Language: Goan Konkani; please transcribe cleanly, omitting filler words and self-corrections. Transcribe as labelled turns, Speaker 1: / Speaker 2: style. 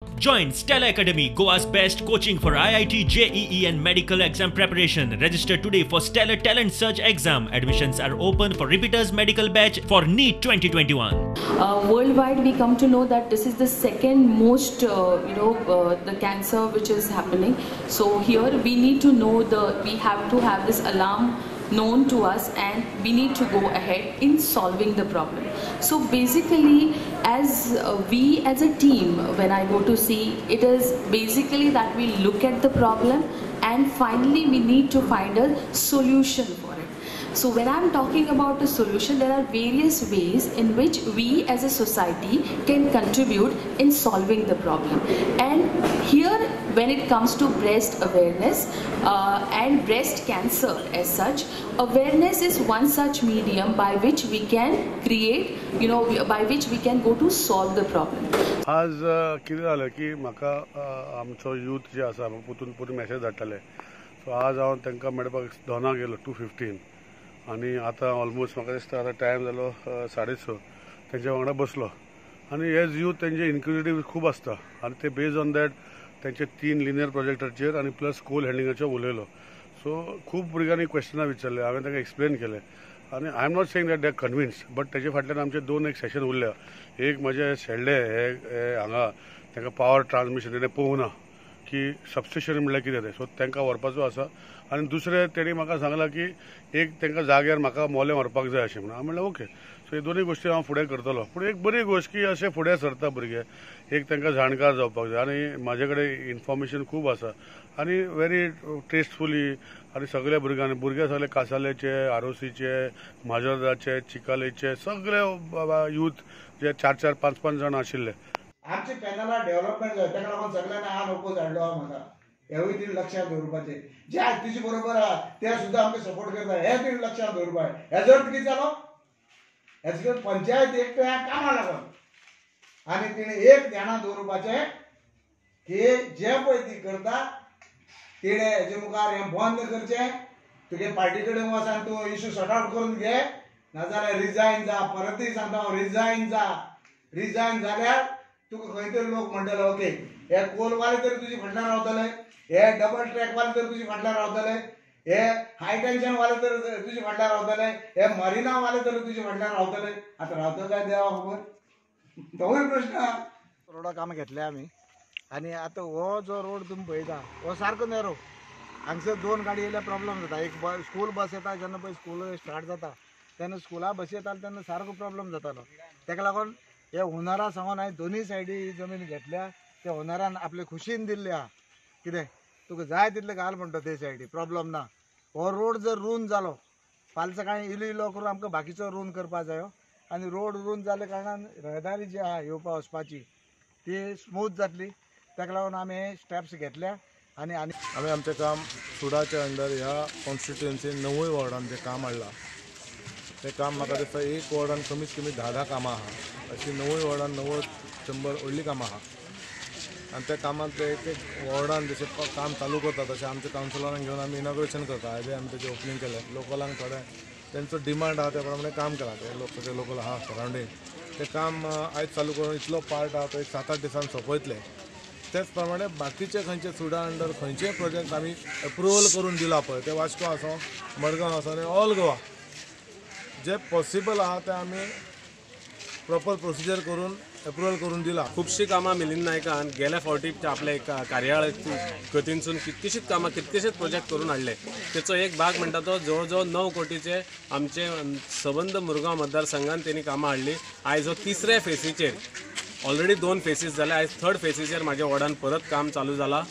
Speaker 1: Join Stella Academy, Goa's best coaching for IIT, JEE and medical exam preparation. Register today for Stellar Talent Search exam. Admissions are open for repeaters medical batch for NEET 2021.
Speaker 2: Worldwide, we come to know that this is the second most, the cancer which is happening. So here we need to know we have to have this alarm known to us, and we need to go ahead in solving the problem. So basically, as we as a team, when I go to see, it is basically that we look at the problem and finally we need to find a solution for it. So when I'm talking about a solution, there are various ways in which we as a society can contribute in solving the problem. And here, when it comes to breast awareness and breast cancer as such, awareness is one such medium by which we can create, by which we can go to solve the problem.
Speaker 3: आज कितें जालें की म्हाका आमचो यूथ जे आसा म्हाका परतून परतून मॅसेज धाडटाले. सो आज हांव तांकां मेळपाक दोना गेलो 2:15 आनी आतां ऑलमोस्ट म्हाका दिसता आतां टायम जालो 6:30. तेंच्या वांगडा बसलो आनी एज यूथ तेंचे इन्क्विजिटीव खूब आसता आनी ते बेज ऑन that तेंचे 3 लिनियर प्रोजेक्टाचेर आनी प्लस कोल हँडलिंगाचेर उलयलो. सो खूब भुरग्यांनी क्वेश्चनां विचारले, हांवें तांकां एक्सप्लेन केलें आनी I am not saying that they are convinced, but तेजे फाटल्यान आमचे 2 एक सेशन उरल्या. एक म्हजे शेल्डे हे हांगा तांकां पावर ट्रान्समिशन तेणें पळोवंक ना की सबस्टेशन म्हणल्यार कितें तें, सो तांकां व्हरपाचो आसा. आनी दुसरें तेणी म्हाका सांगलां की एक तांकां जाग्यार म्हाका मोलें व्हरपाक जाय अशें म्हणून. हांवें म्हणलें ओके. सो हे दोनूय गोश्टी हांव फुडें करतलो. पूण एक बरी गोश्ट की अशें फुडें सरता भुरगे, एक तांकां जाणकार जावपाक जाय आनी म्हाजे कडेन इन्फॉर्मेशन खूब आसा आनी वेरी टेस्टफुली आनी सगळे भुरग्यांनी, भुरगे सगळे कासालेचे, आरोसीचे, माजोर्दाचे, चिकालेचे सगळे यूथ जे 4-4, 5-5 जाण आशिल्ले.
Speaker 4: आमचे पॅनला डेव्हलपमेंट जाय, ताका लागून सगळ्यांनी हा नोको धाडलो आहा म्हाका. हेवूय तिणें लक्षांत दवरपाचें. जे आयज तुजे बरोबर आहा ते सुद्दां आमकां सपोर्ट करता, हें तिणें लक्षांत दवरपाक. हेजो अर्थ कितें जालो, हेजो पंचायत एकट्या कामां लागून आनी तिणें एक ध्यानांत दवरपाचें की जें पळय ती करता तिणें हेजे मुखार हें बंद करचें. तुगे पार्टी कडेन वचून तूं इशू सॉर्ट आवट करून घे, नाजाल्यार रिजायन जा. परतूय सांगता हांव, रिजायन जा. रिजायन जाल्यार तुका खंय तरी लोक म्हणटले ओके, हे कोलवाले तरी तुजे फाटल्यान रावतले, हे डबल ट्रॅकवाले तरी तुजे फाटल्यान रावतले, हे हाय टेन्शन वाले तरी तुजे फाटल्यान रावतले, हे मरिना वाले तरी तुजे फाटल्यान रावतले. आतां रावतले काय देवा खबर, तोवूय प्रश्न. रोडा कामां घेतले आमी आनी आतां हो जो रोड तुमी पळयता हो सारको नेरो. हांगसर 2 गाडी येयल्यार प्रॉब्लम जाता. एक स्कूल बस येता, जेन्ना पळय स्कूल स्टार्ट जाता तेन्ना स्कुला बस येताले तेन्ना सारको प्रॉब्लम जातालो. ताका लागून हे ओनरा सांगून हांवें दोनूय सायडी ही जमीन घेतल्या. त्या ओनरान आपले खुशीन दिल्ली आहा, कितें तुका जाय तितलें घाल म्हणटा ते सायडी, प्रॉब्लम ना. हो रोड जर रून जालो फाल्यां सकाळीं इलो इलो करून आमकां बाकीचो रून करपा जायो आनी रोड रून जाल्या कारणान रहदारी जी आहा येवपा वचपाची ती स्मूथ जातली. ताका लागून आमी हे स्टेप्स घेतल्या. आनी
Speaker 5: आमी आमचें काम सुडाच्या अंडर ह्या कॉन्स्टिट्युएन्सीन 9 वॉर्डान जें काम हाडलां तें काम म्हाका दिसता एक वॉर्डान कमीत कमी 10-10 कामां आहा. अशीं 9 वॉर्डान 90-100 व्हडलीं कामां आहा आनी त्या कामांतले एक एक वॉर्डान जशें काम चालू करता तशें आमच्या कावन्सिलरांक घेवन आमी इनॉग्रेशन करता. आयजय आमी तेजें ओपनींग केलें. लोकलांक थोडें तेंचो डिमांड आहा त्या प्रमाणे काम केलां. ते लोक तशें लोकल आहा सरावंडींग तें काम आयज चालू करून इतलो पार्ट आहा तो एक 7-8 दिसान सोंपयतले. तेच प्रमाणे बाकीचे खंयचे सुडा अंडर खंयचेय प्रोजेक्ट आमी एप्रुवल करून दिला पळय, ते वास्को आसूं, मडगांव आसूं आनी ऑल गोवा जे पॉसिबल आहा ते आमी प्रॉपर प्रोसिजर करून एप्रुवल करून दिला.
Speaker 6: खुबशीं कामां मिलिंद नायकान गेल्या फावटी आपल्या कार्यावळ गतीनसून कितकीशींच कामां, कितकेशेच प्रोजेक्ट करून हाडले. तेचो एक भाग म्हणटा तो जवळ जवळ 9 कोटीचे आमचे सबंद मुरगांव मतदारसंघान तेणी कामां हाडली. आयज हो तिसऱ्या फेसीचेर, ऑलरेडी 2 फेसीस जाले, आयज थर्ड फेसीचेर म्हाज्या वॉर्डान परत काम चालू जाला.